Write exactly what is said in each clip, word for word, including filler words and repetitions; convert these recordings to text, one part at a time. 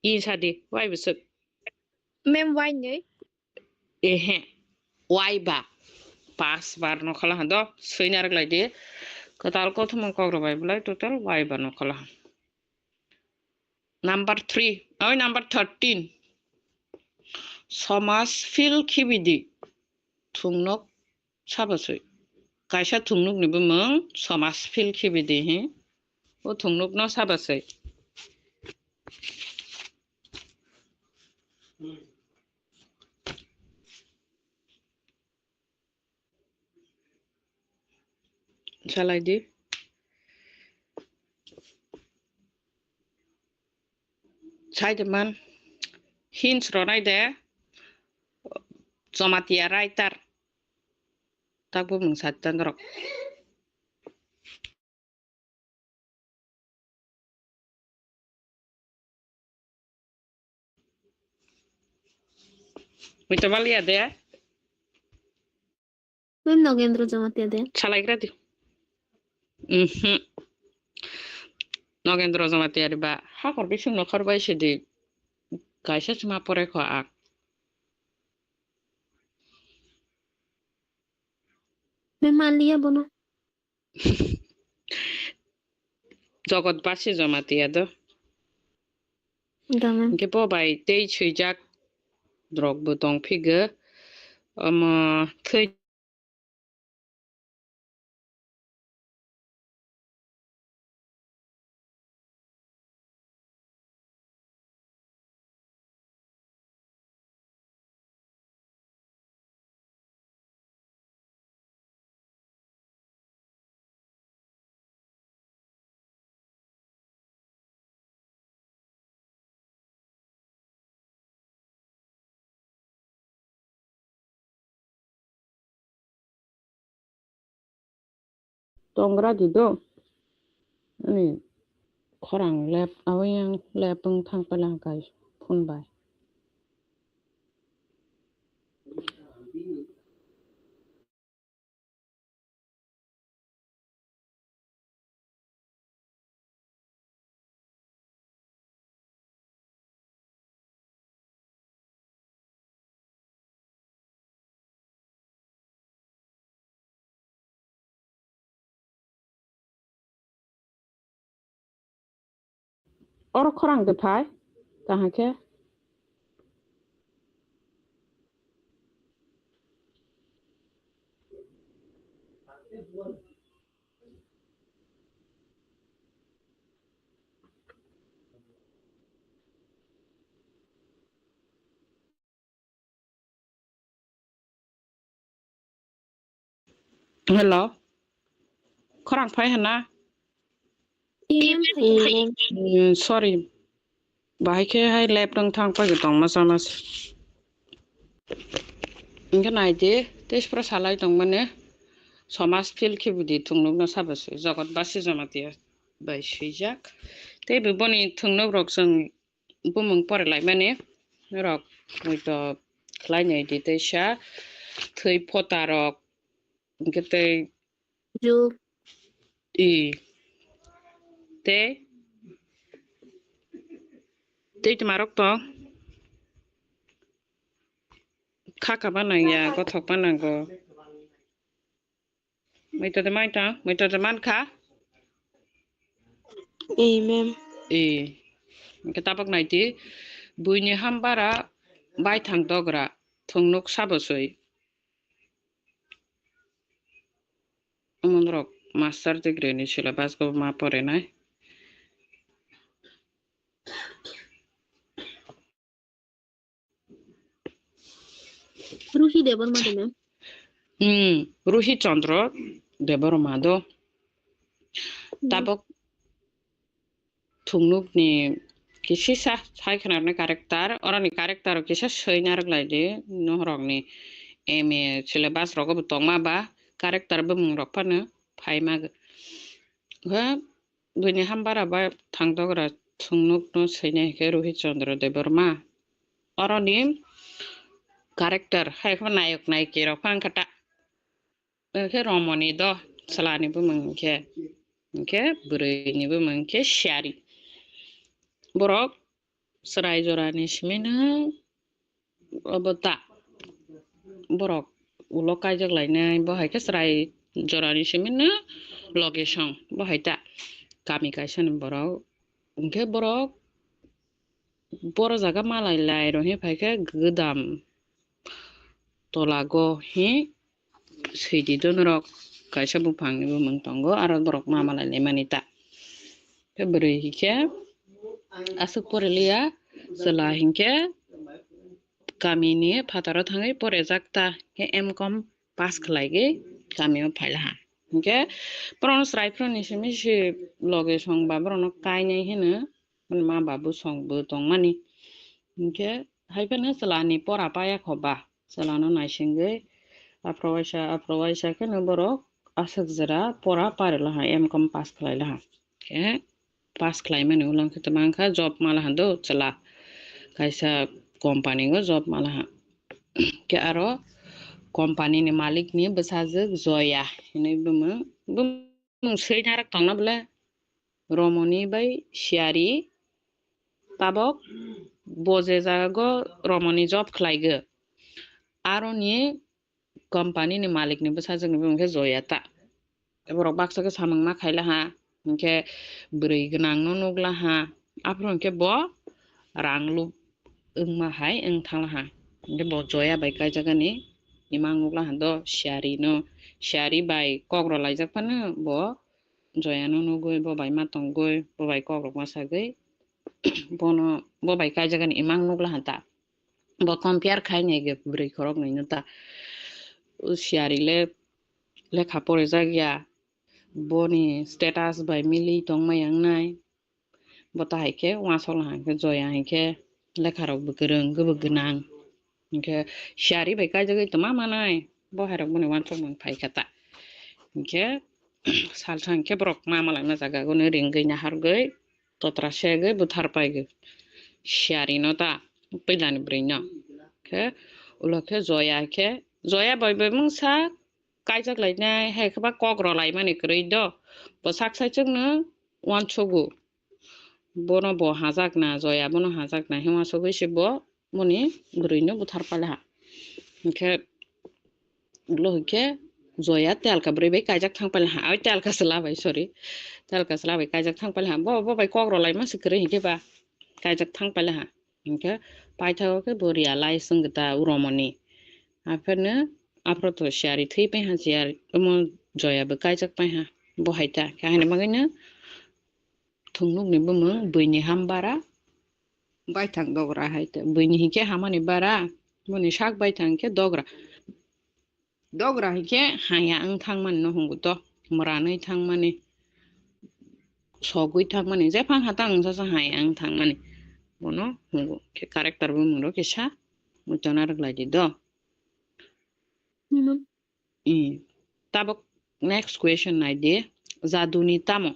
I sadi, wai bwswk? Ma'am, wai nwi? Ehe, wai ba. Pas bar no khala hando, swi narwk lai di. Kwtal kothoma kok rw bai bwlai total wai ba no khala. Number three, oi number thirteen. Somaj feel khibidi. Thungnok sabasoi. Kaisa thungnokni bumung somaj feel khibidi hi. O thungnokno sabasoi. Salai di. Sai de man. Hints ronai de. Jamatia writer. Tak bumung sat tang rok. Muita balia de. Mem Nogendro Jamatia de. Salai gra di. Mhm. Nogendro Jamatia riba. Hakor bising nokhor bai sidi. Kaisa sima pore kho ak. Mem Malia bono. Jogot basi Jamatia do. Dame. Hingke bo bai tei swijak rok bo tong phigo. Omo thwi. Tongra di do. Ani khorang lep, awiyang lep wng thang pala kai phun bai. Oro khorang de phai, kaham khe. Hello. Khorang phai hana? Em, em. Mm, sorry. Bahai khe hai lep rwng thang pai tong ma sama se. Hingke nai di, tei sipra salai tong mani. Somaj feel khe bidi thungnuk no sabo se. Jogot basi Jamatia bai swijak. Tei bo boni thungnuk rok chwng bumung pore lai mani rok muitu khlai nai di teisa thwi phota rok hingke tei ju i tei tei tma rok tong kha kha ba nang ya gothok ba nango. Muitu de maitang, muitu de mankha. Ee, ma'am. Ee. Hingke tabok naidi, buini hambara baithang dogra, thungnuk sabo soi. Omonrok master degree ni syllabus go ma porenai. Ruhi Debbarma de, ma'am? Hmm, Ruhi Chandra Debbarma do. Hmm. Tabok thungnuk ni kisisa sai khwnarni character, oroni character o kisa soi narwk lai di, norok ni M A syllabus rogo bo tongma ba character bumung rok phano phaima. Khe buini hambara ba thangdogra thungnukno swinai khe Rohit Chandra Debbarma. Oroni character hai khe nayok nayiki rok phang khe ta. Khe romoni do, chwlani bumung khe, khe bwrwini bumung khe Siyari. Borok chwrai jorani simi no obo ta borok ulo kaijak lainai, bo hai khe chwrai jorani simi no location bo hai ta kami kaisa ni borok. Hinkhe borok boro jaga malai lai rw hi phai khe gwdam tolago hi swidi do norok kaisa buphangni bumung tongo, aro borok ma malai laimani ta. Khe bwrwi hinkhe aswk poriliya, chwla hinkhe kamini phataro thangwi porejak ta, khe M.Com pass khlaigwi kamio phailaha. Hinkhe borokno chwrai phuru ni simi si loge songba borokno kainai hino, ma babu songbo tongmani. Hinkhe hai phano chwlani pora paya kho ba, chwlano naisingwi aphro waisa, aphro waisa kheno borok aswk jora pora parilaha, M.Com pass khlailaha. Khe pass khlaimani ulo khe tamo wngkha job malaha do chwla, kaisa company o job malaha. Khe aro company ni malik ni bwsajwk Joya hinwi bumung, bumung swi narak tongna bwle Romoni bai Siyari, tabok bo je jaga go Romoni job khlaigo, aroni company ni malik ni bwsajwk ni bumung khe Joya ta. Borok baksa khe samung ma khaila ha, hinkhe bwrwi gwnang no nukla ha, aphuru hinkhe bo rang lup wngma hai wng thangla ha. Hinkhe bo Joya bai kaijagani imang nukla ha do Siyari no, Siyari bai kok rw laijak phano bo Joya no nugwi, bo bai ma tongwi, bo bai kok rok ma sagwi, bono, bo bai kaijagani imang nukla ha ta. Bo compare khai nai ge bwrwi khorok nwi no ta. O Siyari le lekha porijak ya, boni status bai mili tongma yang nai. Bo ta hai khe uansuk la ha khe Joya hai khe lekha rok bo kwrwng, bo gwnang. Hinkhe Siyari bai kaijagwi tongma manai, bo hai rok boni uansuk mung phai kha ta. Hinkhe salsa hinkhe borok ma malai ma jaga gwnwi ringwi nahargwi totra segwi buthar paigwi Siyari no ta, puilani bwrwi no. Khe ulo khe Joya khe, Joya bai bai mungsa kaijak lainai, hai khe ba kok rw laimani kwrwi do. Bo sak saichwk no uansugo. Bono bo hajak na, Joya bono hajak na, hima sogwi se bo boni bwrwi no buthar pale ha. Hinkhe ulo hinkhe Joya telka bwrwi bai kaijak thang pale ha, oi telka chwla bai, sorry, telka chwla bai kaijak thang pale ha. Bo, bo bai kok rw laima se kwrwi hinkhe ba kaijak thang pale ha. Hinkhe paithago khe bo realize wngkha ta Romoni. Aphano aphro to Siyari thwi pai ha, Siyari omo Joya bo kaijak pai ha. Bo hai ta khe haini bagwi no thungnuk ni bumung buini ham bara, baithang dogra hai ta. Buini hinkhe hamani bara, boni sak baithang khe dogra. Dogra hinkhe haya wng thangmani no hungo to, mwranwi thangmani, sogwi thangmani, jephang hatang wngsa sa haya wng thangmani. Bono hungo khe character bumung rok kisa muchana rwglai di do. Hmm. I, tabok next question nai di, jaduni tamo?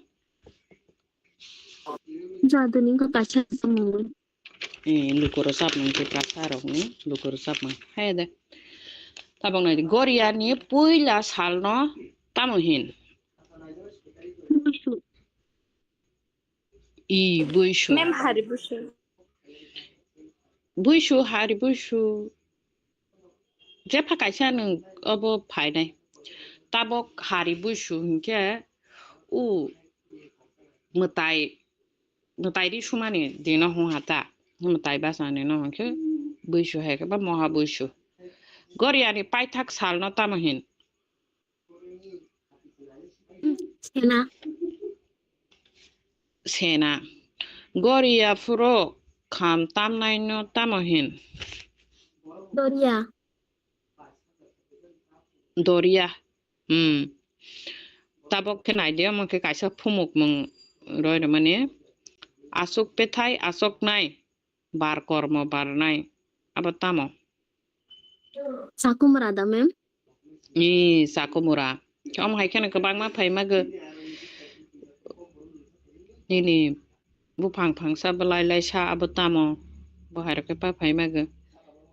Jaduni wngkha kaisa samung. I, luku rwchapmung, Tiprasa rokni luku rwchapmung. Hai de. Tabok nai di, Goria ni puila salno tamo hin? Buisu. I, buisu. Mem hari buisu. Buisu, hari buisu. Jepha kaisa nwng obo phainai. Tabok hari buisu hinkhe u mwtai, mwtai ri sumani dino hung hata. Mwtai bachani no hinkhe buisu hai khe ba moha buisu. Goriani paithak salno tamo hin? Sena. Sena. Goria phuro kham tamnaino tamo hin? Doria. Doria. Hmm. Tabok khe naidi, omo khe kaisa phumukmung roi rwmani. Aswk pethai, aswk nai. Bar kormo barnai. Abo tamo? Sakumra da, ma'am? Ee, sakumra. Omo hai kheno kwbangma phai mago. Nini buphang phangsa bwlai laisa abo tamo? Bo hai rok khe pa phai mago.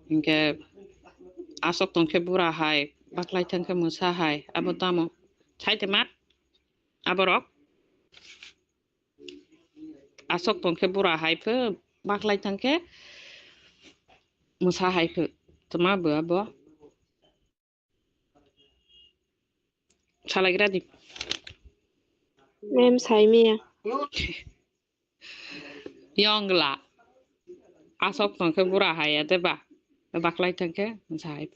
Hinkhe aswk tong khe bura hai, baklai thang khe mwsa hai, abo tamo? Sai te mat aborok? Aswk tong khe bura hai pho baklai thangkhe mwsa hai khe tma bua bo. Salaigra di. Mem saimiya. Yongla. Asok tongkhe bura haya de ba. Baklai thangkhe mwsa hai.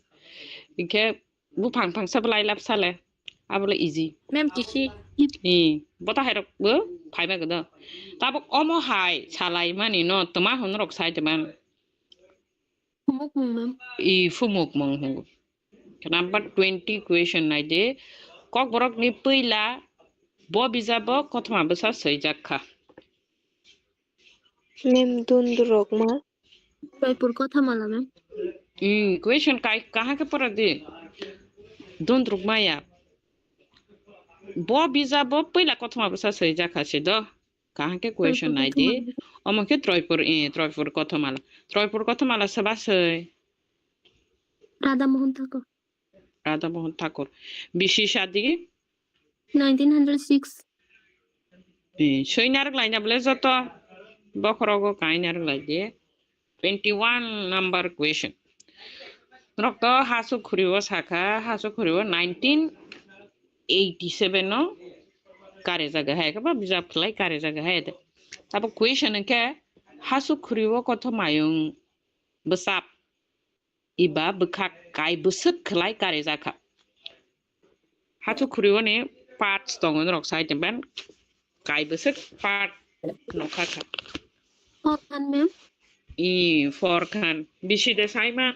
Inkhe buphang phangsa belai lap sale. Abole easy. Mem kisi. Ni, bota hai rok bo phaiba gdo. Tabok omo hai salai mani no tma hwn rok sai tman. Phumuk mung mem. I phumuk mung hwn. Number twenty question nai de. Kokborok ni puila bo bijabo kothoma bwsa swijak kha. Mem dundrok ma. Joypur Kothamala, ma'am. Hmm, question kai kaha khe pora di? Dundruk maya. Bo bijabo puila kothoma bwsa swijak kha se do. Kaha khe question nai di? Omo khe Troipur, eh, Troipur Kothamala. Troipur Kothamala soba swi? Radha Mohan Thakur. Radha Mohan Thakur. Bisi sadi? Nineteen hundred six. Eh, soinarok laina bole joto bokhorogo kainarok lai de. Twenty-one number question. Norok to hasu khuriwo sakha, hasu khuriwo nineteen eighty-seven no kare jaga hai, kaba bijap khlai kare jaga hai de. Abo question hwnkhe hasu khuriwo kothomayung bwsap eba bwkhak kai bwswk khlai kare jakha. Hasu khuriwo ni parts tongo norok sai tongben kai bwswk part nokha kha. Four khan, ma'am. I four khan. Bisi de saima?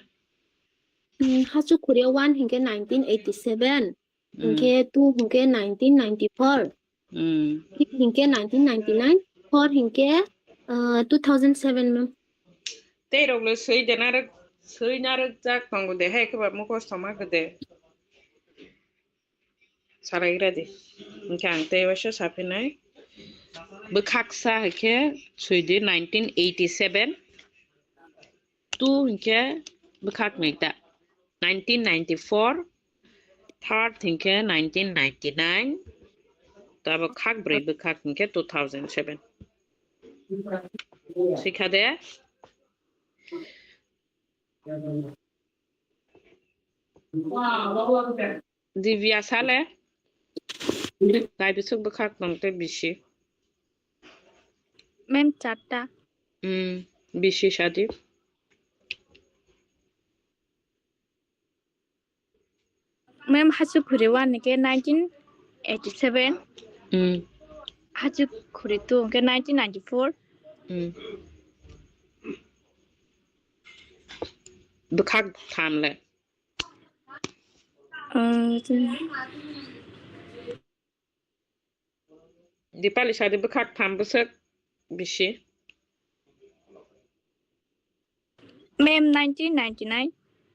Hmm, hasu khuriwo one hwnkhe nineteen eighty-seven. Hmm. Hwnkhe two hwnkhe nineteen ninety-four. Hmm. Three hwnkhe nineteen ninety-nine. Four hwnkhe, uh, two thousand seven, ma'am. Tei rok le swi de narwk, swi narwk jak tongo de, hai khe ba mukos toma khe de. Salai gra di. Hwnkhe ang tei waisa saphinai. Bwkhaksa hai khe swi di nineteen eighty-seven. Two hwnkhe bwkhak nwi ta nineteen ninety-four, third hwnkhe nineteen ninety-nine, tabok khak brwi bwkhak hwnkhe two thousand seven. Sikha de. Divya sale. Kai bisuk bwkhak tong tei bisi. Ma'am, charta. Hmm, bisi sadi. Ma'am, hasu khuri one ke nineteen eighty-seven. Hmm. Hasu khuri two ke nineteen ninety-four. Hmm. Bwkhak tham le. Uh, Dipali sadi bwkhak tham bwswk bisi. Ma'am, nineteen ninety-nine.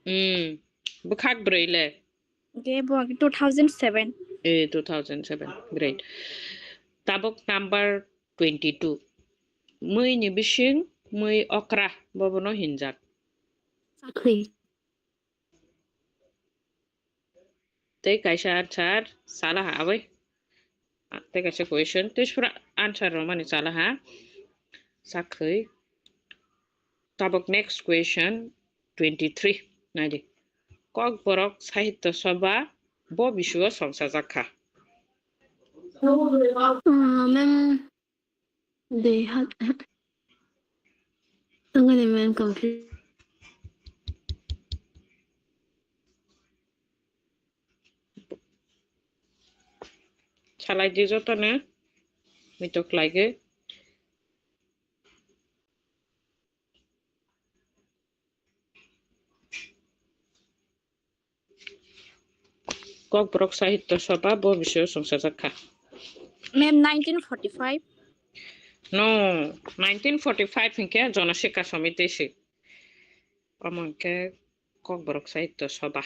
Hmm. Bwkhak brwi le? Ge bo two thousand seven. Eh, two thousand seven. Great. Tabuk number twenty-two. Mui ni bising mui okra bobono hinjak. Sakri. Tei kaisa answer salaha aboi. Tei kaisa question tei sura answer romani salaha. Sakri. Tabuk next question twenty-three. Naidi. Kokborok Sahitya Sabha bo bisuo songsajak kha. Uh, ma'am, Dui ha-, ang ani main complete. Salai di jotono. Mitok lagi. Kokborok Sahitya Sabha bo bisio songsajak kha. Ma'am, nineteen forty-five. No, nineteen forty-five hinkhe Jana Sikha Samiti si. Omo hinkhe Kokborok Sahitya Sabha.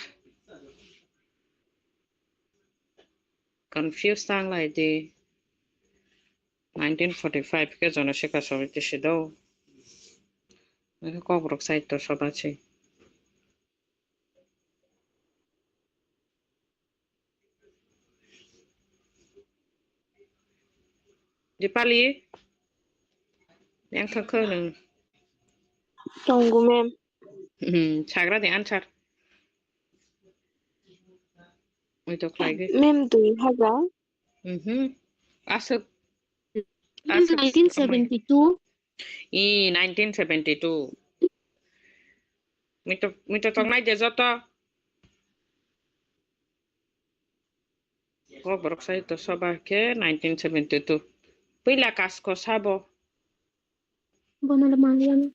Confuse tang lai di. Nineteen forty-five khe Jana Sikha Samiti si do. Hinkhe Kokborok Sahitya Sabha si. Dipali, yang thangkha nung. Tongo, ma'am. Hmm, sagra de answer. Oi to khlai ge. Ma'am, dui hajar. Mhm. Aswk. Aswk nineteen seventy-two. I, nineteen seventy-two. Mito, mito tongnai de joto. Kokborok Sahitya Sabha khe nineteen seventy-two. Puila kasko sabo? Bono le manliya.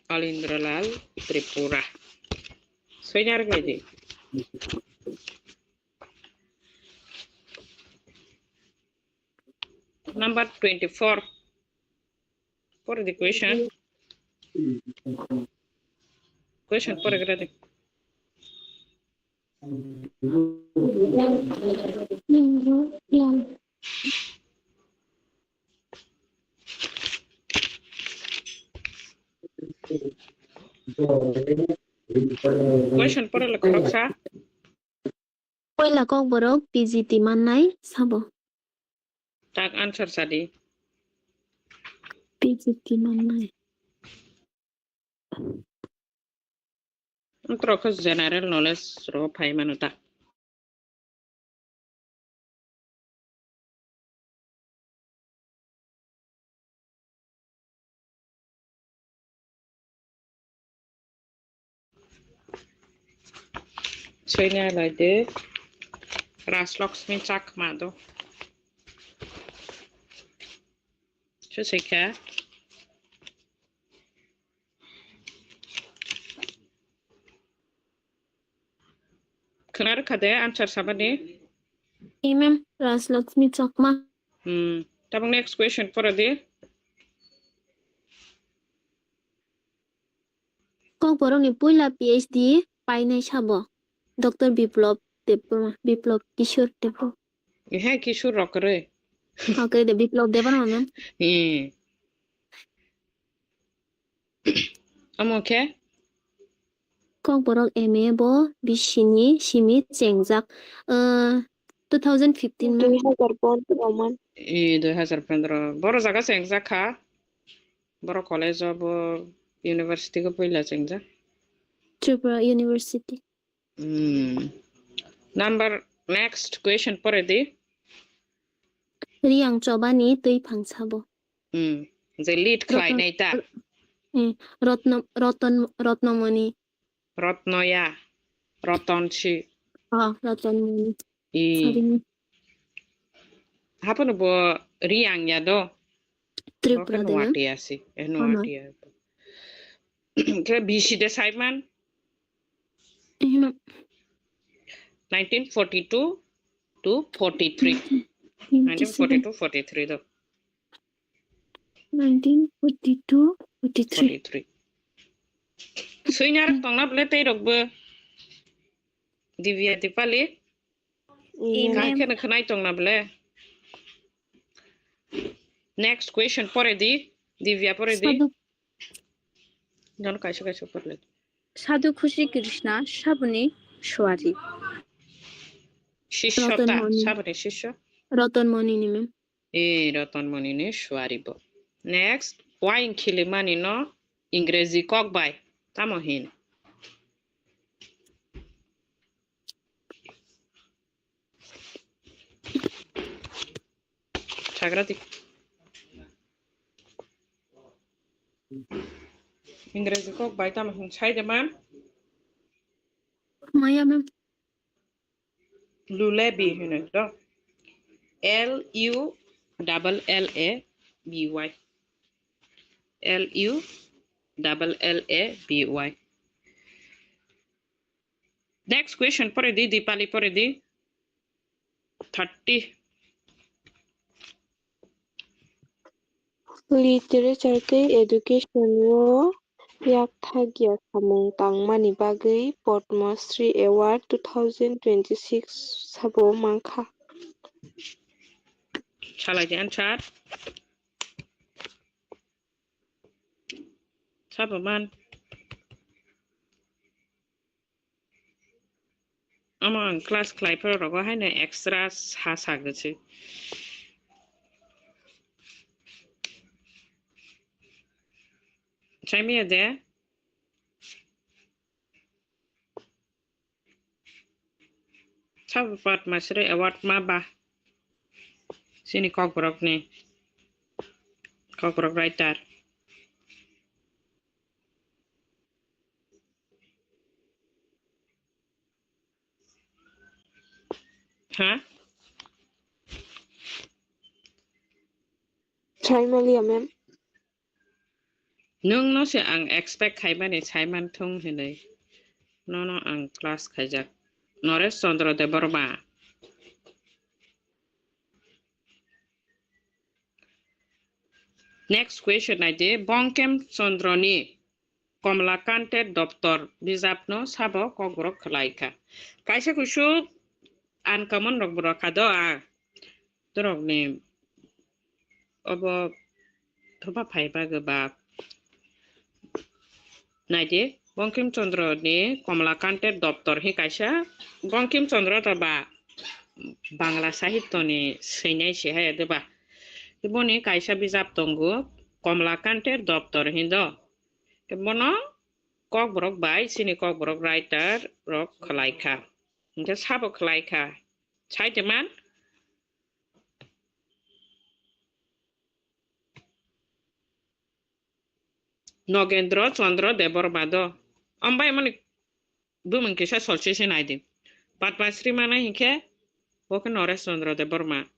Alindra Lal Tripura. Soinar gadi. Number twenty-four. Pore di question. Question pore gra di. Question pore le khoroksa. Puila kokborok P G T mannai sabo? Tak answer sadi. P G T mannai. Wngtro khe general knowledge ro phai mano ta. Soina lai de Rajlakshmi Chakma do. Chusika. Khwna rwkha de answer sabani? Imam Rajlakshmi Chakma. Hmm. Tabuk next question pora di. Kokborokni puila P H D painai sabo? Doctor Biplab Debbarma, Biplab Kishore Debbarma. Ehe, Kishore rok kwrwi. Okay, de Biplab Debbarma, ma'am. Hmm. Omo khe? Kokborok M A bo B C ni simi chengjak, uh, two thousand fifteen man. Dui hazar pondro man. E, dui hazar pondro. Boro jaga chengjak kha. Boro college o bo university o puila chengjak. Tripura University. Hmm. Number, next question pore di. Riyang chobani twi phang sabo. Hmm. Je lead khlai nai ta. Eh, Rotno, Roton, Rotnomoni. Rotnoya. Rotonsi. Ah, Rotonmoni. I. Sorry. Hapono bo Riyang ya do. Tripura de, ma'am? Nuatia si. Eh, Nuatia. Khe B C de Simon. Eh, ma'am. Nineteen forty-two to forty-three. Nineteen forty-two, forty-three do. Nineteen forty-two, forty-three. Forty-three. Suinar tongna bole tei rok bo. Divya Dipali. Amen. Kha khe no khwnai tongna bole. Next question pore di. Divya pore di. Sadhu. Jono kaisa kaisa porle. Sadhu Khushi Krishna saboni suari. Shisho ta, Ratan Moni. Saboni shisho? Ratan Moni ni, ma'am. E, Ratan Moni ni suari bo. Next, wine khilimani no Ingreji kok bai tamo hin? Sagra di. Ingreji kok bai tamo hin sai de man? Maya, ma'am. Lullaby hino do. L U double L A B Y. L U double L A B Y. Next question pore di, Dipali pore di. Thirty. Literature tei education o yakthagya samung tangmani bagwi Padma Shri Award two thousand twenty-six sabo mankha. Salai di answer. Sabo man. Omo ang class khlai phuru rogo haino extra sa sagwi se. Saimaya de. Sabo Padma Shri award ma ba? Chini Kokborok ni, Kokborok writer. Ha? Saimaliya, ma'am. Nwng no se ang expect khaimani saiman thung hinwi. Nono ang class khaijak. Noresh Chandra Debbarma. Next question naidi, Bankim Chandra ni Komlakante Doptor bijapno sabo Kokborok khwlaikha. Kaisa kusu uncommon rok bo rokha do a. Torokni obo thopa phai bagwi ba. Naidi, Bankim Chandra ni Komlakante Doptor hi kaisa, Bankim Chandra to ba Bangla Sahitya ni swinai se hai de ba. Boni kaisa bijap tongo, Komlakante Doptor hindo. Bono Kokborok bai, chini Kokborok writer rok khwlaikha. Hinkhe sabo khwlaikha. Sai de man? Nogendra Chandra Debbarma do. Ambai mani bumung kisa solse se naidi. Padma Shri mana hinkhe bo khe Noresh Chandra Debbarma.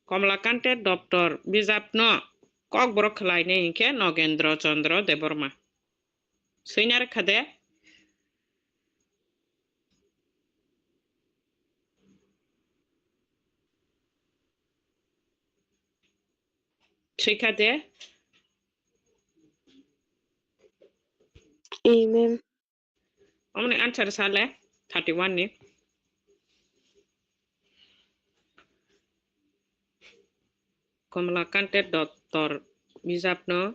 Komlakante Doptor bijapno Kokborok khwlainai hinkhe Nogendra Chandra Debbarma. Swinar khade. Swikhade. Amen. Omoni answer sale thirty one ni. Komlakante Doptor bijapno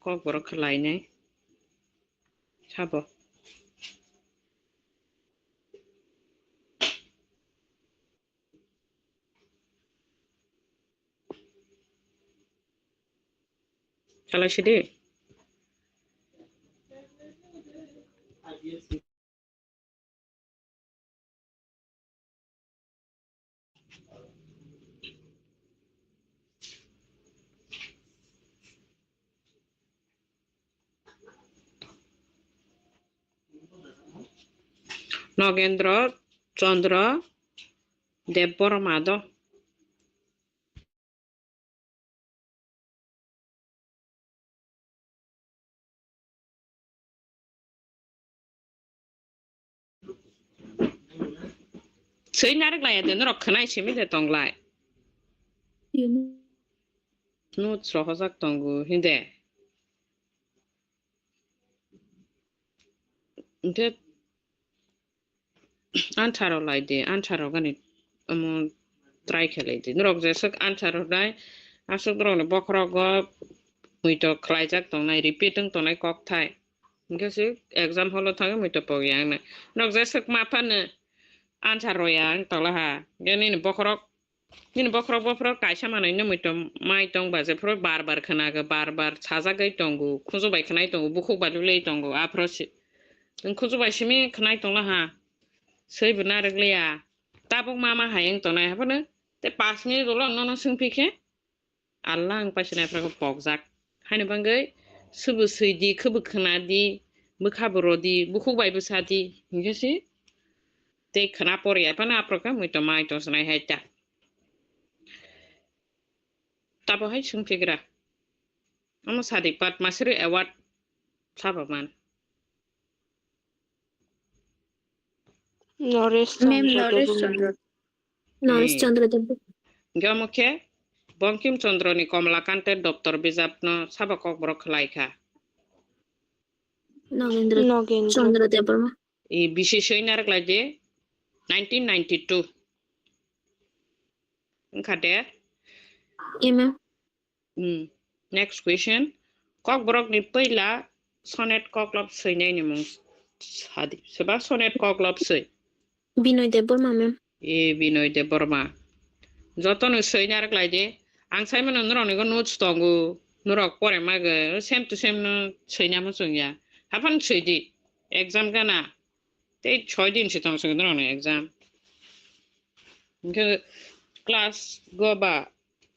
Kokborok khwlainai sabo. Kalaisidi. Nogendra Chandra Debbarma do. Swi narwk laiya de, norok khwnai simi de tonglai. Notes rohorjak tongo hinde. Hwnkhe answer rok lai di, answer rok ani omo try khe lai di. Norok jeswk answer rok nai, aswk norok ni bokhorok o muitok khlaijak tongnai, repeat wng tongnai kok thai. Hwnkhe se exam hall o thangwi muitok pok ya wngnai. Norok jeswk ma phano answer rw ya wng tongla ha. Hwnkhe nini bokhorok Nini bokhorok bokhorok kaisa manwi no muitom mai tong ba, jephuru bar bar khwnago, bar bar sajagwi tongo, khunju bai khwnai tongo, bukhuk bai lulei tongo, aphuru si-, khunju bai simi khwnai tongla ha, swi bo narwk liya, tabuk ma ma hai wng tongnai, haphano tei pash minute ulo nono swngphi khe, Allah ang paisa naiphragwi pokjak. Haini bagwi subu swi di, khubu khwna di, bwkha bo rw di, bukhuk bai bwsa di, hinkhe se tei khwna por ya phano aphuru khe muitom mai tong swnai hai ta. Tabo hai swngphigra. Omo sadi Padma Shri Award sabo man. Noresh Ma'am, Chandra Noresh Debbarma. Chandra. Noresh Eh. Chandra Debbarma. Hwnkhe omo khe Bankim Chandra ni Komlakante Doptor bijapno sabo Kokborok khwlai kha. Nogendra Nogendra Chandra Debbarma. Eh, bisi soi narwk lai di, nineteen ninety-two. Wngkha de? Eh, ma'am. Hmm. Next question. Kokborok ni puila sonnet koklop swinai ni mung sadi. Soba sonnet koklop swi? Binoy Debbarma, ma'am. E, Binoy Debbarma. Jotono swi narwk lai di. Ang saimano norok ni notes tongo. Norok pore ma ge same to same no swi na muchung ya. Haphang swi di. Exam gana. Tei choi din si tong swi norok ni exam. Hwnkhe class go ba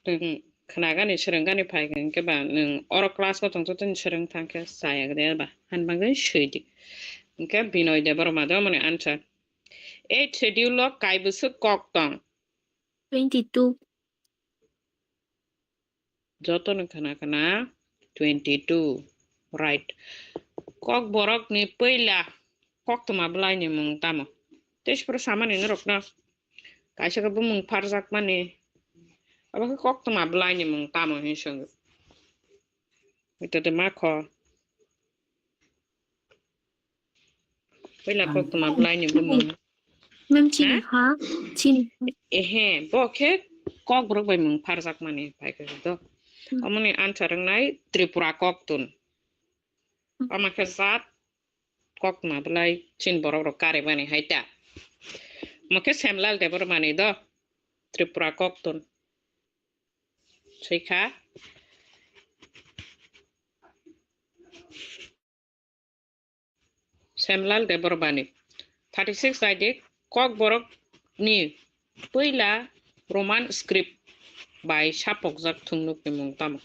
nwng khna gani swrwng gani phai hwnkhe ba nwng oro class go tong tong swrwng thang khe chaya de ba han bangwi swi di. Hwnkhe Binoy Debbarma do mani answer. Eighth schedule o kai bwswk kok tong? Twenty two. Joto ni khna khna twenty two. Right. Kokborok ni puila koktwma bwlai ni mung tamo? Tei sipro samani norok no. Kaisa khe bumung pharjakmani. Abo khe koktwma bwlai ni mung tamo hinwi swngo. Ito de ma kho. Puila koktwma bwlai ni bumung. Mem chini ha? Chini. Ehe, bo khe kokborok bai mung pharjakmani phai khe do. Hmm. Omoni answer wngnai Tripura koktun. Hmm. Omo khe jat koktwma bwlai chin borok rok karibani hai ta. Omo khe Semlal Debbarmani do Tripura koktun. Swikha. Semlal Debbarmani. Thirty six naidi, kokborok ni puila Roman script bai sapokjak thungnuk ni mung tamo?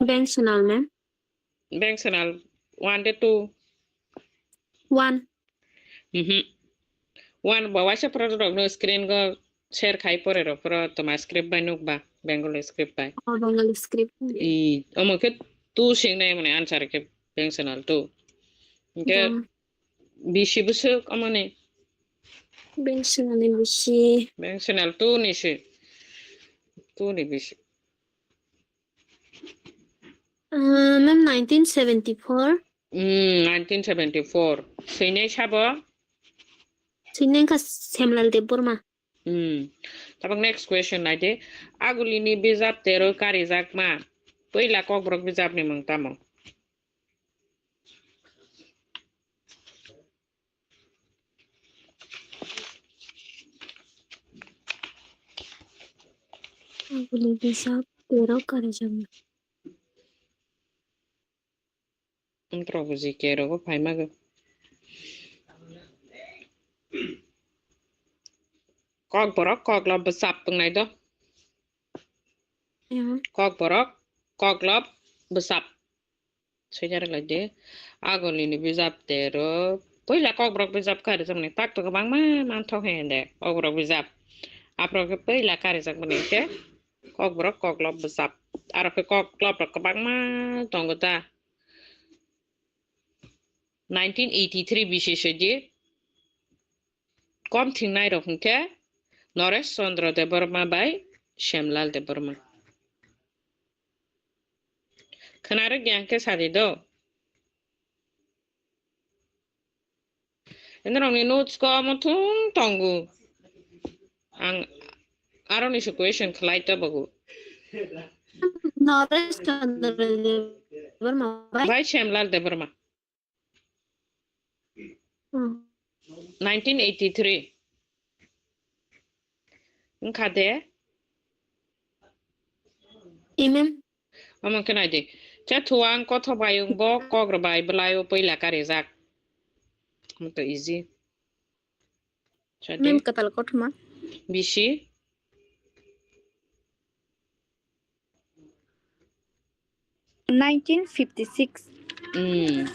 Bengsenal, ma'am. Bengsenal one de two? One. Mhm. One ba waisa pura rok no screen go share khai pore rok pura toma script bai nuk ba, Bengali script bai. Oh, Bengali script. I, omo khe two sing nai mane answer khe Bengsenal two. Hwnkhe bisi bwswk omo ni? Bengsenal ni bisi. Bengsenal two ni se. Two ni bisi. Uh, ma'am, nineteen seventy four. Hmm, nineteen seventy four. Swinai sabo? Swinai kha Semlal Debbarma. Hmm. Tabuk next question naidi. Agulini bijap tero karijakma puila kokborok bijapni mung tamo? Agulini bijap tero karijakma. Wngkra buji ke rogo phaima go. Kokborok koklop bwsap wngnai do. Kokborok koklop bwsap. Soijarwk lai di. Agulini bijap tero. Puila kokborok bijap karijakmani tak to kwbangma manthok he de kokborok bijap. Aphuru khe puila karijakmani khe kokborok koklop bwsap. Aro khe koklop rok kwbangma tongo ta. Nineteen eighty three bisi sidi kom thingnai rok hwnkhe Noresh Chandra Debbarma bai Shyamlal Debbarma. Khwnarwk ya hwnkhe sadi do. Norokni notes ko omo thung tongo. Ang aroni se question khlai ta bago. Naresh Chandra Debbarma bai? Bai Shyamlal Debbarma. Hmm. Nineteen eighty-three. Wngkha de? Imem. Omo khe nai di. Chethuang kothok bayung bo kok rwbai bwlai o puila karijak. Omo to easy. Sa di. Mem kwtal kothoma. Bisi. Nineteen fifty-six. Hmm.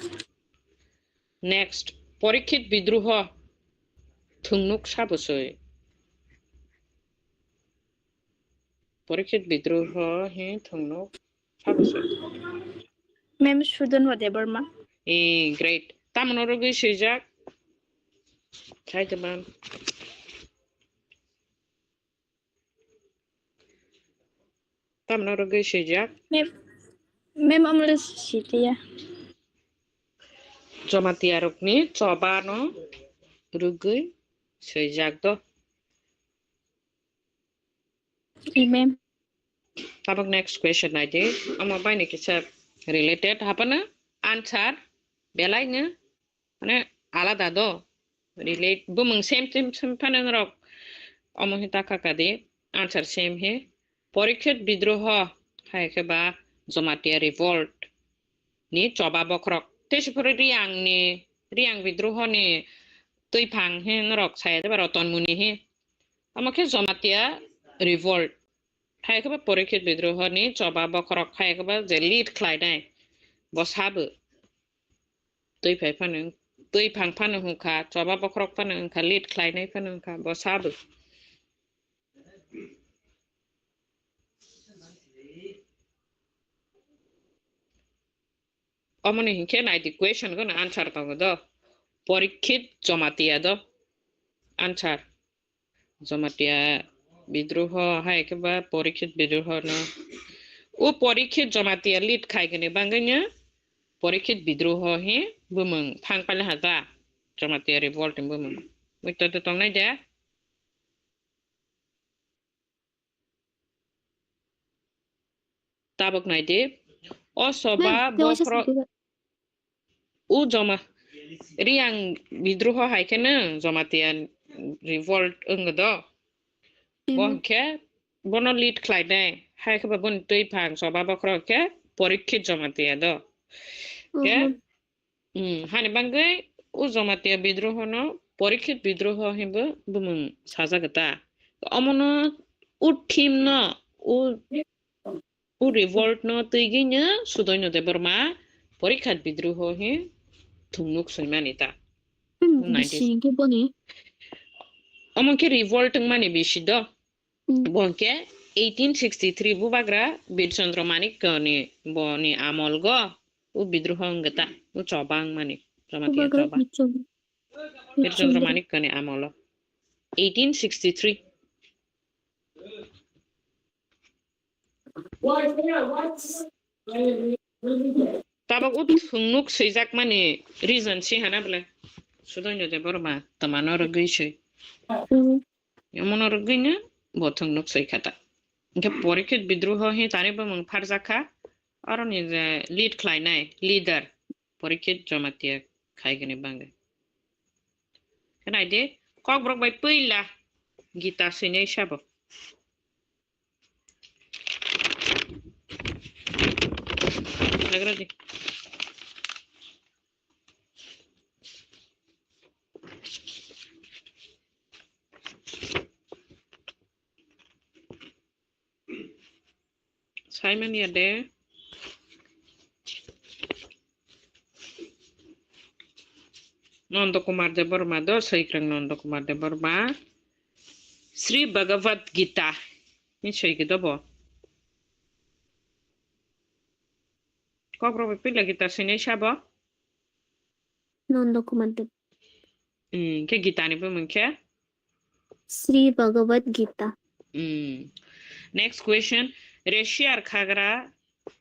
Next, Porikshit Bidroho thwngnuk sabo soi? Porikshit Bidroho hi thwngnuk sabo soi? Mem Sudhanva Debbarma. Eh, great. Tamno rwgwi swijak? Khai tongma. Tamno rwgwi swijak? Mem, mem amle sitiya. Jamatia rokni choba no rwgwi swijak do. Mem. Tabuk next question nai di. Omo bai ni kisa related. Hapano answer belai no mane alada do, relate, bumung same, same, same phano norok omo hi ta kha kha di, answer same hi. Porikshit Bidroho hai khe ba Jamatia Revolt ni choba bokhorok. Tei se phuru Reang ni, Reang bidroho ni twiphang he norok saya jeba Roton Muni he. Omo khe Jamatia Revolt. Hai khe ba Porikhet bidroho ni choba bokhorok hai khe ba je lead khlainai bo sabo. Twiphai phano, twiphang phano hwnkha, choba bokhorok phano hwnkha, lead khlainai phano hwnkha, bo sabo. Omoni hinkhe nai di question gono answer tongo do. Porikhet Jamatia do. Answer. Jamatia bidroho hai khe ba Porikhet bidroho no. O Porikhet Jamatia lead khai gani bangwi no Porikhet bidroho he bumung thang pali haja. Jamatia Revolt ni bumung. Muitu to tongnai de. Tabuk nai di. O soba Ma'am, te waisa bokhorok sidi. U Joma-, Reang bidroho hai khe no Jamatia Revolt wng do. Bo Imo. Hwnkhe bono lead khlainai. Hai khe ba boni twiphang choba bokhorok khe Porikhet Jamatia do. Khe, Mhm. Hmm, hani bangwi u Jamatia bidroho no Porikhet bidroho hinbo bumung sajagata. Omono u theme no u, u revolt no twigwi no Sudoino Debbarma Porikhet bidroho he thungnuk swimani ta. Hmm, nineteen bisi hinkhe boni? Omo khe revolt wngmani bisi do. Hmm. Bo hwnkhe eighteen sixty-three bubagra Bir Chandra Manikya ni boni amol go u bidroho wngkha ta, u choba wngmani, Jamatia bubagra choba. Bir Chandra. Bir Chandra Manikya ni amolo. Eighteen sixty-three. Tabuk u thungnuk swijakmani reason si hana bwle. Sudoino Debbarma twmano rwgwi swi. Hmm. Omono rwgwino bo thungnuk swi kha ta. Hinkhe Porikhet bidroho he tani bumung pharjak kha, aroni je lead khlainai leader Porikhet Jamatia khaigani bangwi. Khe nai di, Kokborok bai puila Gita swinai sabo. Nagra di. Simon ya de. Nanda Kumar Debbarma do, Saikrang Nanda Kumar Debbarma. Sri Bhagavad Gita. Ni soi ke dobo. Kokborok bai puila Gita swinai sabo? Nanda Kumar Deb. Hmm, khe Gita ni bumung khe? Sri Bhagavad Gita. Hmm. Next question. Russia khagra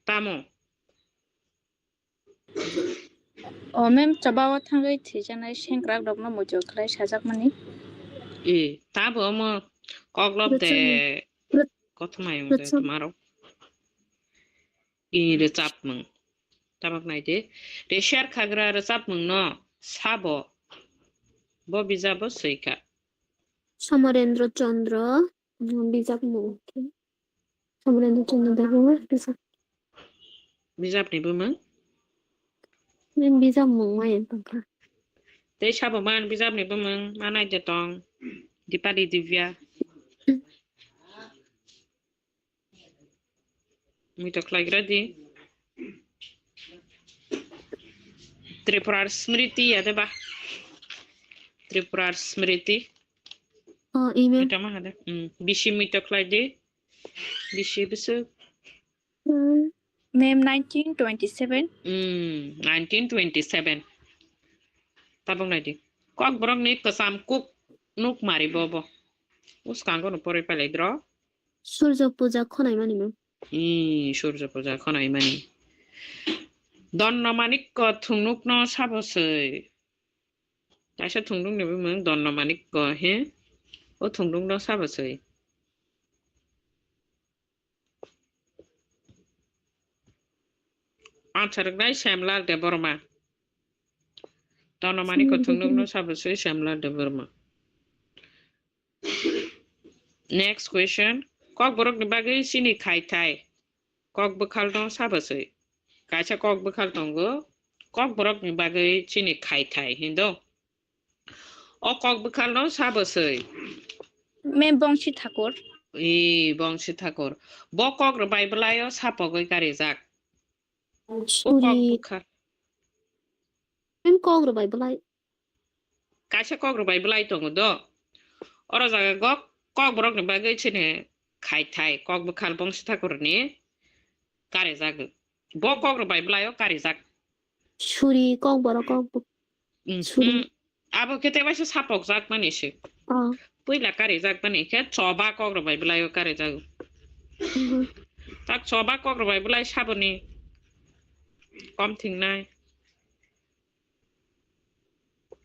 tamo? O mem, choba o thangwi thwijaknai sengkrak rokno muitu khlai sajakmani. E, tabo omo koklop de. Rwchapmung. Rwch-, kothoma yung de rwchap- tomaro. I rwchapmung. Tabuk nai di. Russia khagra rwchapmung no sabo. Bo bijabo swi kha. Somarendra Chandra, mm, bijapmung. Somarendra Chandra Debbarma bijap. Bijapni bumung? Nini bijapmung ma yang tongkha. Tei sabo man bijapni bumung ma nai de tong. Dipali Divya. Muitu khlaigra di. Tripura Smriti ya de ba? Tripura Smriti. Oh, email. Ita ma hade. Hmm. Bisi muitu khlai di. Bisi bisu. Hmm. Mem, nineteen twenty-seven. Hmm. Nineteen twenty-seven. Tabuk nai di. Kokborok ni kwcham kuk nuk mari bo bo. Uskango no poroi palai dro. Surjo puja khonai mani mem. Ii, Surjo puja khonai mani. Donno Manikko thungnukno sabo swi. Kaisa thungnukni bumung Donno Manikko he. O thungnukno sabo swi. Answer rwknai Shyamlal Debbarma. Donno Manikko thungnukno sabo swi Shyamlal Debbarma. Next question. Kokborokni bagwi chini khaithai. kok bwkhalno sabo swi. Kaisa kok bwkhal tongo, kok borokni bagwi chini khaithai hindo. O kok bwkhalno sabo swi. Mem Bongsi Thakur. Ee, Bongsi Thakur. Bo kok rwbai bwlaio sapogwi karijak. O kok Suri. Bwkhal. Mem kok rwbai bwlai. Kaisa kok rwbai bwlai tongo do. Oro jaga go kok borokni bagwi chini khaithai kok bwkhal Bongsi Thakurni karijak. Bo kok rwbai bwlaio karijak. Suri kok borok kok bu-, Mhm. Suri. Abo khe tebaisa sapokjak mani se. Oh. Puila karijak mani khe choba kok rwbai bwlaio karijak. Mhm. Tak choba kok rwbai bwlai saboni kom thingnai.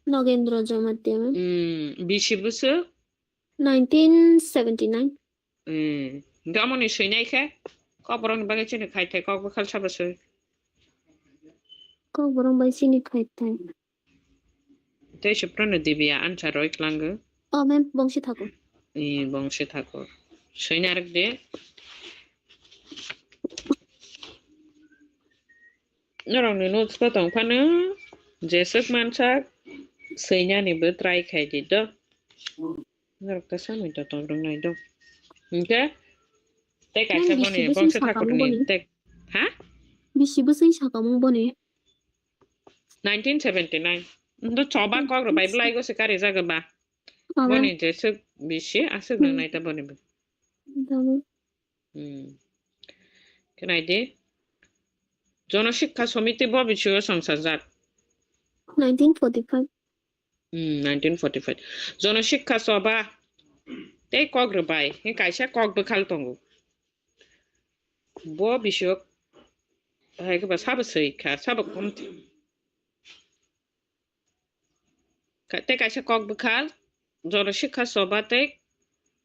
Nogendra Jamatia, ma'am. Mm, bisi bwswk? Nineteen seventy-nine. Mm, hwnkhe omoni swinai khe kok borokni bagwi chini khaithai kok bwkhal sabo swi. Kok borok bai chini khaithai. Tei se phano Divya answer roi klango. Oh, ma'am, Bongsi Thakur. Ee, Bongsi Thakur. Swina rwk de. Norokni notes bo tong phano, jeswk mansak swinani bo try khai di do. Norok ta samui to tong rwng nai do. Hwnkhe tei kaisa boni Bongsi Thakurni tei, ha? Bisi bwswk sakamung boni? Nineteen seventy-nine. Ndo choba kok rwbai bwlai go se kari jaga ba. Boni jeswk bisi aswk nang nai ta boni bo. Hmm. Khe nai di. Jono Sikha Samiti bo bisio songsa jak. Nineteen forty-five. Hmm, nineteen forty-five. Jono Sikha Sabha tei kok rwbai, he kaisa kok bwkhal tongo. Bo bisio hai khe ba sabo swi kha, sabo kom. Ka-, tei kaisa kok bwkhal, Jono Sikha Sabha tei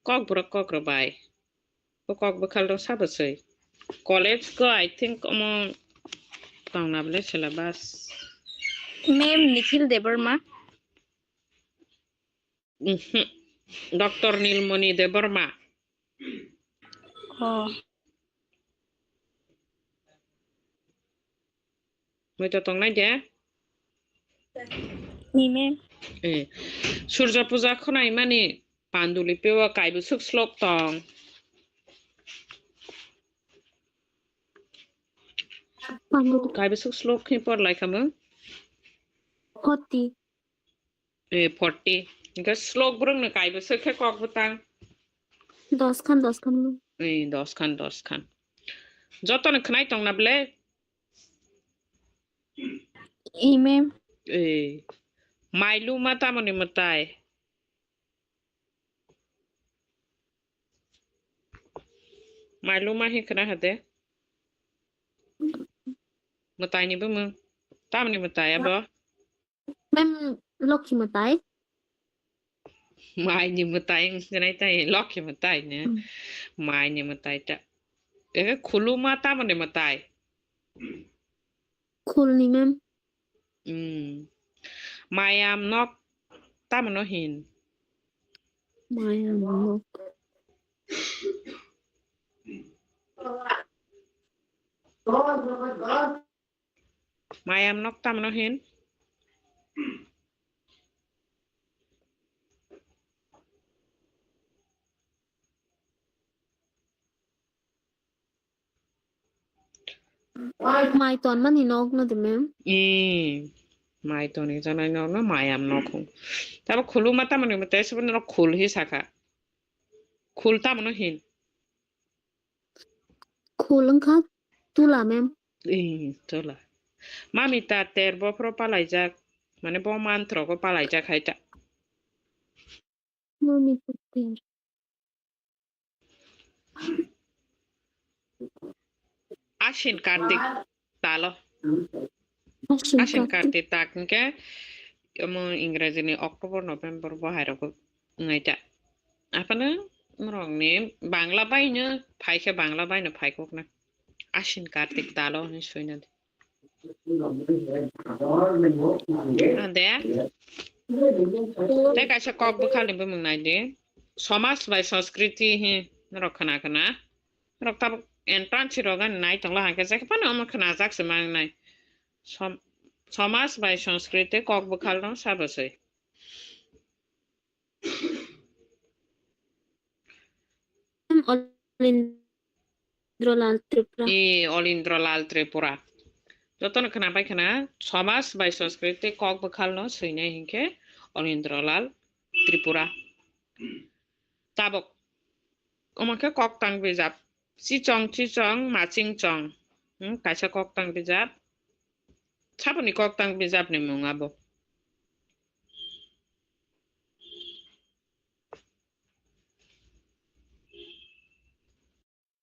kok borok kok rwbai. Bo kok bwkhal rok sabo swi. College go, I think, omo tongna bwle syllabus. Ma'am Nikhil Debbarma. Mhm. Doctor Nilmoni Debbarma. Oh. Moi to tongnai de? Ni, ma'am. Eh, Surja Puja khwnai mani Pandulipio kaibwswk slok tong. Pandulip. Kaibwswk slok khe por lai kha mung? Forty. Eh, forty. Hwnkhe slok brwngno kaibwswk khe kok bwtang? Dos khan, dos khan. Eh, dos khan, dos khan. Jotono khwnai tongna bwle? Ime. Eh, mai luma tamoni mwtai? Mai luma hi khwna ha de? Mwtai ni bumung. Tamoni mwtai abo? Ma'am, Lokhi mwtai. Mai ni mwtai wngsinai tai, Lokhi mwtai ne. Hmm. Mai ni mwtai ta. Eke khuluma tamoni mwtai? Khulni, ma'am. Hmm. Mayam nok tamoni hin? Mayam nok. Mayam nok tamoni hin? Mai tonmani nok no de, ma'am? Ee, mai toni janai nok no mayam nok hwn. Tabo khuluma tamoni mwtai se bono khul hi sakha. Khul tamoni hin? Khul wngkha tula, ma'am. Ee, tula. Mami ta ter bophoro palaijak, mane bo mantrogo palaijak hai ta. Mami ta ter. Ashin Kartik talo. Ashin Ashin Kartik. Kartik tak hwnkhe omo Ingreji ni October, November bo hai rogo wngnai ta. Aphano norok ni Bangla bai no phai khe Bangla bai no phai kok na. Ashin Kartik talo hinwi swina di. Ande? Tei kaisa kok bwkhal ni bumung nai di. Somaj bai Sanskriti hi norok khna khna. Norok tabuk Entrance rok ani nai tongla hangke jekphano omo khwnajak se mang nai. Som-, somaj bai sanskriti kok bwkhalno sabo se. Olindrolal Tripura. E, Olindrolal Tripura. Jotono khwnapai khwna, somaj bai sanskriti kok bwkhalno swinai hinkhe Olindrolal Tripura. Tabok, omo khe koktang bijap. Chichong, chichong, maching chong. Hmm, kaisa koktang bijap. Saboni koktang bijapni mung abo.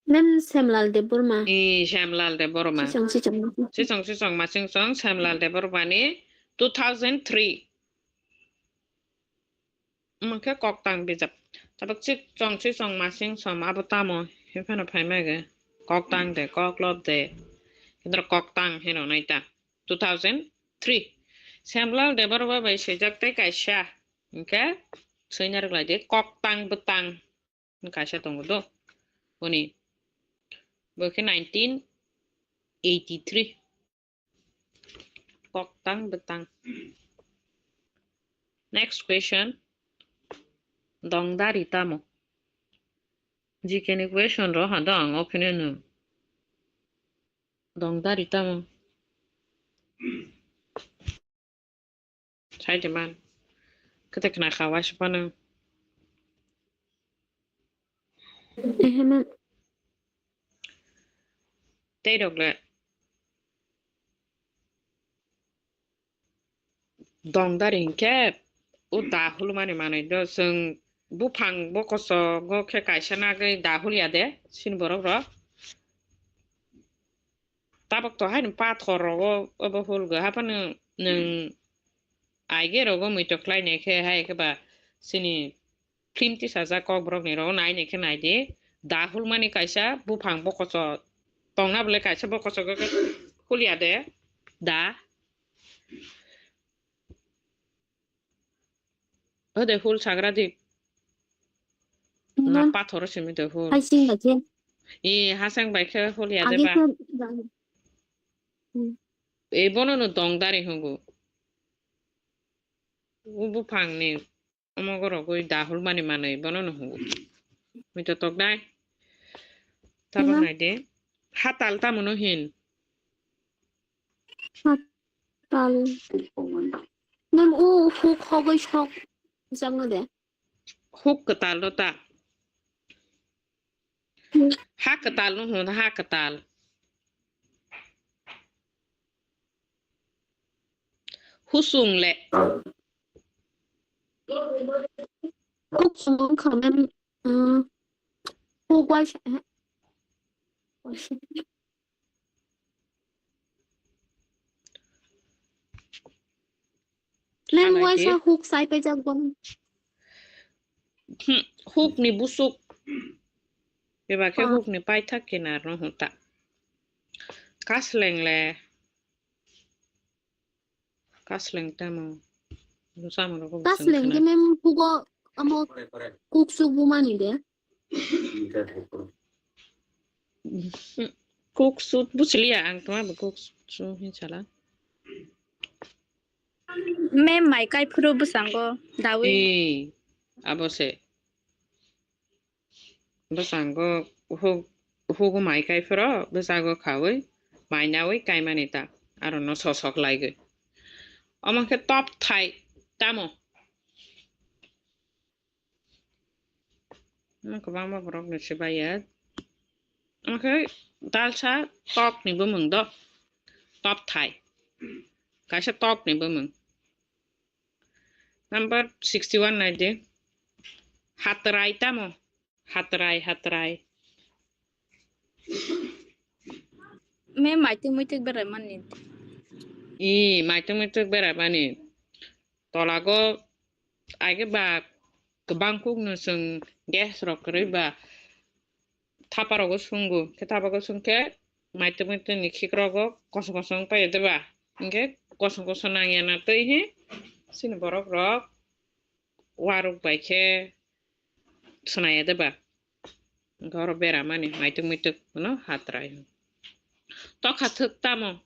Mem Semlal Debbarma. E, Semlal Debbarma. Chichong, chichong. Chichong, chichong, maching chong, Semlal Debbarmani two thousand three. Omo khe koktang bijap. Tabuk chichong, chichong, maching chong, abo tamo? Hephano phaimage. Koktang de, koklop de. Kintu koktang heno naita. Two thousand three. Semlal Debbarma bai swijak tei kaisa. Hinkhe swina rwglai de, koktang bwtang. Kaisa tongo do. Boni. Bo khe nineteen eighty-three. Koktang bwtang. Next question. Dongdari tamo? G K ni question ro ha do ang o kheno no. Dongdari tamo? Sai de man. Kete khna kha waisa phano. Ehe man. Tei rok le. Dongdari hinkhe o da hulmani manwi do, chwng buphang bokosogo khe kaisa nagwi da hulya de sini borok rok. Tabok to haino pathor rogo obo hulgo haphano nwng aige rogo muitok khlainai khe hai khe ba sini film tisajak kokborok ni rogo nainai khe naidi. Da hulmani kaisa buphang bokoso tongna bwle kaisa bokoso go khe hulya de da. Ode hul sagra di. Na pathoro simi de hul. Hasing bai khe. E hasang bai khe hulya de ba. Hmm. E bono no dongdari hungu. Ubu phangni omo gorogwi da hulmani manwi bono no hungu. Muitok dai. Tabok nai de. Hatal tamo no hin. Hatal. Mem u huk hogwi sok jang de. Huk kwtal no ta. Hmm. Ha kwtal no hwn, ha kwtal. Husung le. Huk sung kha mem, hmm, huk waisa. Nang waisa huk sai paijak bo. Hmm, huk ni busuk. Beba khe huk ni paithak kinar no hwn ta. Kasleng le. Kasleng tamo. Kasleng khe mem hugo amo kuk suk bumani de. Kuk suk buchiliya ang tuma bo kuk suk hin sala. Mem mai kai phuru bwskango dawi. Ee, abo se. Bwskango huk, hugo mai kai phuru bwskango khawi mai nawi kaimani ta aro no sosok laigwi. Omo khe top thai tamo? Kwbangma borok ni swbai ya. Omo khe dalsa top ni bumung do. Top thai. Kaisa top ni bumung. Number sixty-one nai di. Hatrai tamo? Hatrai, hatrai. Me maitik muitik berai mani. I, maitik muitik berai mani. Tolago age ba kwbang kuk no chwng gas rok kwrwi ba thapa rogo sungo. Khe thapa rogo sung khe maitik muitik ni khik rogo kosong kosong pai de ba. Hinkhe kosong kosong nang ya na twi hi sini borok rok waruk bai khe swnaya de ba. Ghoro beramani, maituk muituk no hatrai. Tokha thwk tamo?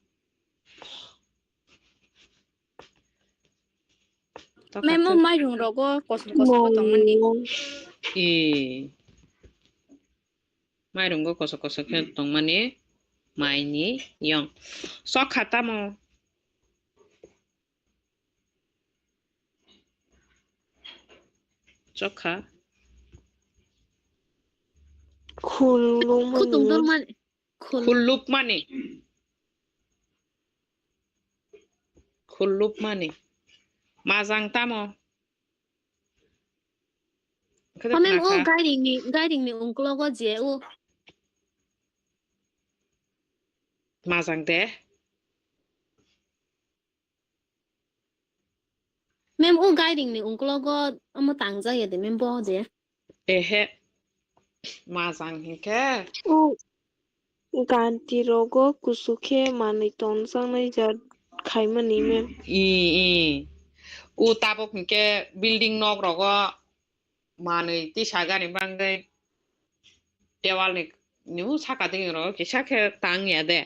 Tokha Memo thwk. Mairung rogo kosok kosok tongmani. Ee. Mairungo kosok kosok khe tongmani maini yong. Chokha tamo? Chokha. Khulumani. Khulupmani. Khulupmani. Khulupmani. Majang tamo? Khe Mem o khna kha. Gairing ni, gairing ni ungklogo je o. Majang de. Mem o gairing ni ungklogo omo tangjak ya de mem bo je. Ehe. Majang hinkhe. O ganti rogo kusu khe manwi tonjaknai jat khaimani mem. I, i. O tabuk hinkhe building nok rogo manwi tisagani bagwi dewal ni, ni o saka digi rogo kisa khe tang ya de.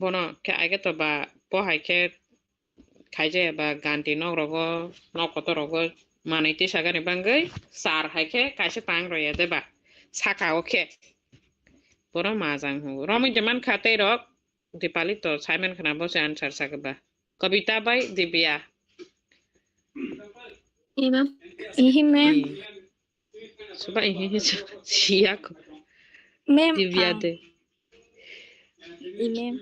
Bono khe aige to ba bo hai khe khaijaya ba ganti nok rogo, nok kotor rogo manwi tisagani bagwi char hai khe kaisa tang rw ya de ba saka o khe. Bono majang hwngo. Romwi de mankha tei rok Dipali to sai mankha na bo se answer sakha ba. Kobita bai Divya. Ihi ma'am. Ihi ma'am. Suba ihi hi su-, siya ko. Ma'am, Divya ah, de. I ma'am.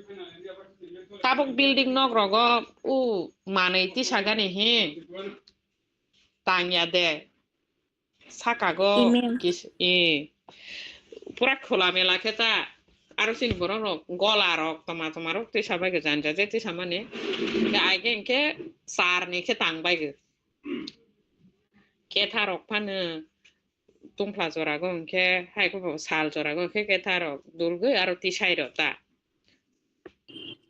Tabuk building nok rogo u manwi tisagani hi tangya de. Sakago I ma'am. Kis-, i. Pura khula mela khe ta. Aro sini borok rok gola rok toma toma rok tisa bai gwi janja je tisa mani. Ke aige ke sar ni khe tang bai gwi. Ketha rok phano tungphla jora go hwnkhe, hai khe bo sal jora go hwnkhe ketha rok dulgwi aro tisai rok ta.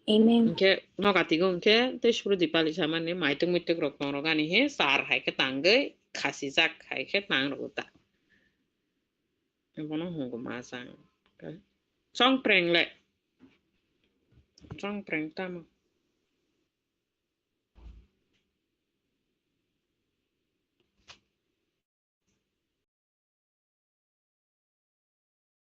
Amen. Hwnkhe nokati go hwnkhe tei suru Dipali samani maituk muituk rok tong rok ani he sar hai khe tangwi khasijak hai khe tang rok ta. Bono hwngo majang. Chongpreng le. Chongpreng tamo?